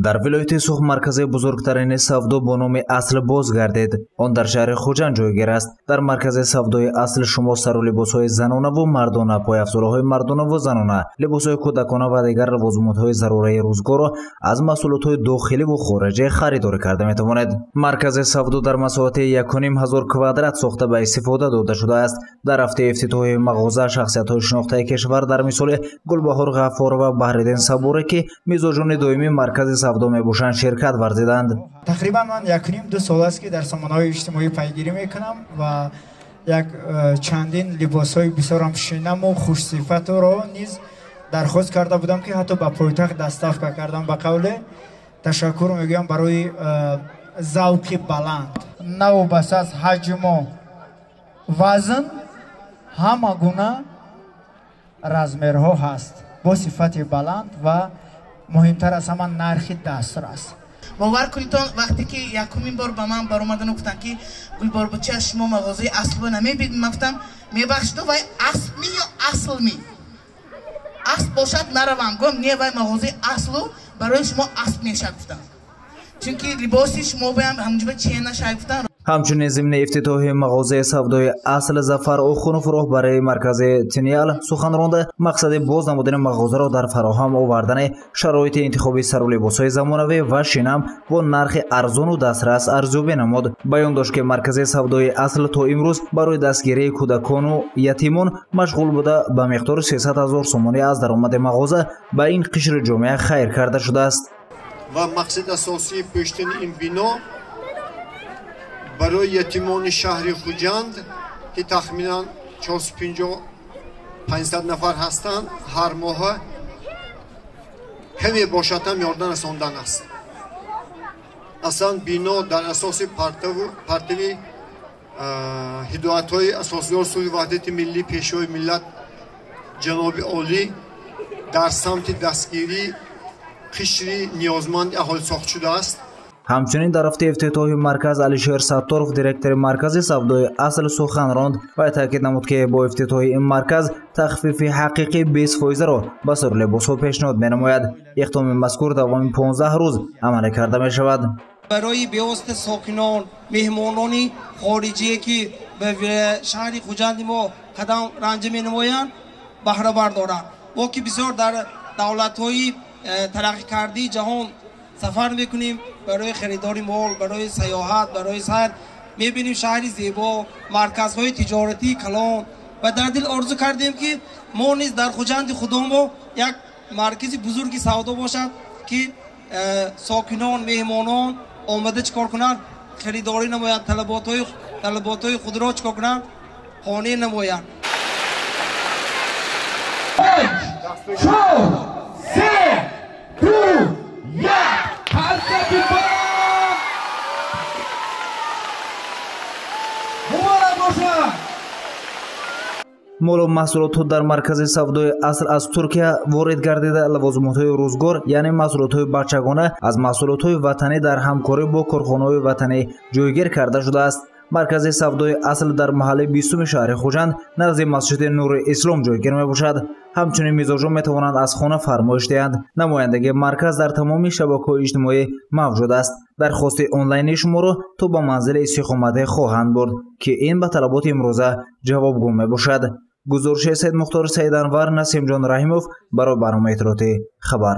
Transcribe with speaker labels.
Speaker 1: Дар вилояти Суғд маркази бузургтарини савдо бо номи Асл боз гардид. Он дар шаҳри Хуҷанд ҷойгир аст. Дар маркази савдои Асл шумо сару либосҳои занонаву мардона, пойафзолаҳои мардонаву занона, либосҳои кӯдакона ва дигар лавозумотҳои зарурии рӯзгорро аз маҳсулотҳои дохиливу хориҷӣ харидорӣ карда метавонед. Маркази савдо дар масоҳати 1500 квадрат сохта ба истифода дода шудааст. Дар ҳафтаи ифтитоҳи мағоза шахсиятҳои шинохтаи кишвар дар мисоли Гулбаҳор Ғаффорова, Баҳриддин Сабурӣ, ки мизоҷони доимии маркази савдо мебошанд, ширкат варзиданд.
Speaker 2: Тақрибан ман 1.5-2 сол аст, ки дар сомонаҳои иҷтимоӣ пайгирӣ мекунам ва як чандин либосҳои бисёрам шинаму хушсифатро низ дархост карда будам, ки ҳатто ба пойтахт доставка кардам. Ба қавле ташаккур мегӯям барои завқи баланд. Новобаста аз ҳаҷму вазн ҳама гуна размерҳо ҳаст бо сифати баланд ва муҳимтар аз ҳама нархи дастрас.
Speaker 3: Бовар кунед, вақте ки якумин бор ба ман баромадану гуфтанд, ки Гулборбуча, шумо мағозаи Аслро намебинед, ман гуфтам, мебахшиду, вай асбми ё аслми? Асб бошад, наравам. Гуфтам, не, вай мағозаи Аслу барои шумо асб мешавад, гуфтам, чунки либоси шумо баям ҳамҷоба чена шай, гуфтам.
Speaker 1: Ҳамчунин зимни ифтитоҳи мағозаи савдои Асл Зафар Охунов, роҳбари маркази Тиниал, сухан ронда, мақсади боз намудани мағозаро дар фароҳам овардани шароити интихоби сару либосҳои замонавӣ ва шинам бо нархи арзону дастрас арзёбӣ намуд. Баён дошт, ки маркази савдои Асл то имрӯз барои дастгирии кӯдакону ятимон машғул буда, ба миқдори 300 ҳазор сомонӣ аз даромади мағоза ба ин қишри ҷомеа хайр карда шудааст.
Speaker 4: Ва мақсади асосии пӯшидани ин бино барои ятимони шаҳри Хуҷанд, ки тахминан 450-500 нафар ҳастанд, ҳар моҳа каме бошад ҳам ёрдам расондан аст. Аслан бино дар асоси партави ҳидоятҳои асосгузори сулҳу ваҳдати миллӣ, пешвои миллат ҷаноби олӣ дар самти дастгирии қишри ниёзманди аҳолӣ сохта шудааст.
Speaker 1: Ҳамчунин дар ҳафтаи ифтитоҳи марказ Алишер Сатторов, директори маркази савдои Асл, сухан ронд ва таъкид намуд, ки бо ифтитоҳи ин марказ тахфифи ҳақиқӣ 20 фоизаро ба сару либосҳо пешниҳод менамояд. Иқдоми мазкур давоми 15 рӯз амалӣ карда мешавад.
Speaker 5: Барои бевосита сокинон, меҳмонони хориҷие, ки ба шаҳри Хуҷанди мо қадам ранҷа менамоянд, баҳрабар доранд. Мо ки бисёр дар давлатҳои тараққикардаи ҷаҳон сафар мекунем барои харидори мол, барои сайёҳат, барои сайр, мебинем шаҳри зебо, марказҳои тиҷоратии калон ва дар дил орзу кардем, ки мо низ дар Хуҷанди худомо як маркази бузурги савдо бошад, ки сокинон, меҳмонон омада чӣ кор кунанд? Харидорӣ намоянд, талаботҳои худро чӣ кор кунанд? Қонеъ намоянд.
Speaker 6: Чор, се, ду, як, қарсаки баланд! Муборак бошад!
Speaker 1: Молу маҳсулотҳо дар маркази савдои Асл аз Туркия ворид гардида, лавозумотҳои рӯзгор, яъне маҳсулотҳои бачагона, аз маҳсулотҳои ватанӣ дар ҳамкорӣ бо корхонаҳои ватанӣ ҷойгир карда шудааст. Маркази савдои Асл дар маҳаллаи 20-уми шаҳри Хуҷанд, назди масҷиди Нури Ислом ҷойгир мебошад. Ҳамчунин мизоҷон метавонанд аз хона фармоиш диҳанд. Намояндагии марказ дар тамоми шабакаҳои иҷтимоӣ мавҷуд аст. Дархости онлайнии шуморо то ба манзили истиқоматӣ хоҳанд бурд, ки ин ба талаботи имрӯза ҷавобгӯ мебошад. Гузориши Саидмухтор Саиданвар, Насимҷон Раҳимов барои барномаи иттилоотӣ «Хабар».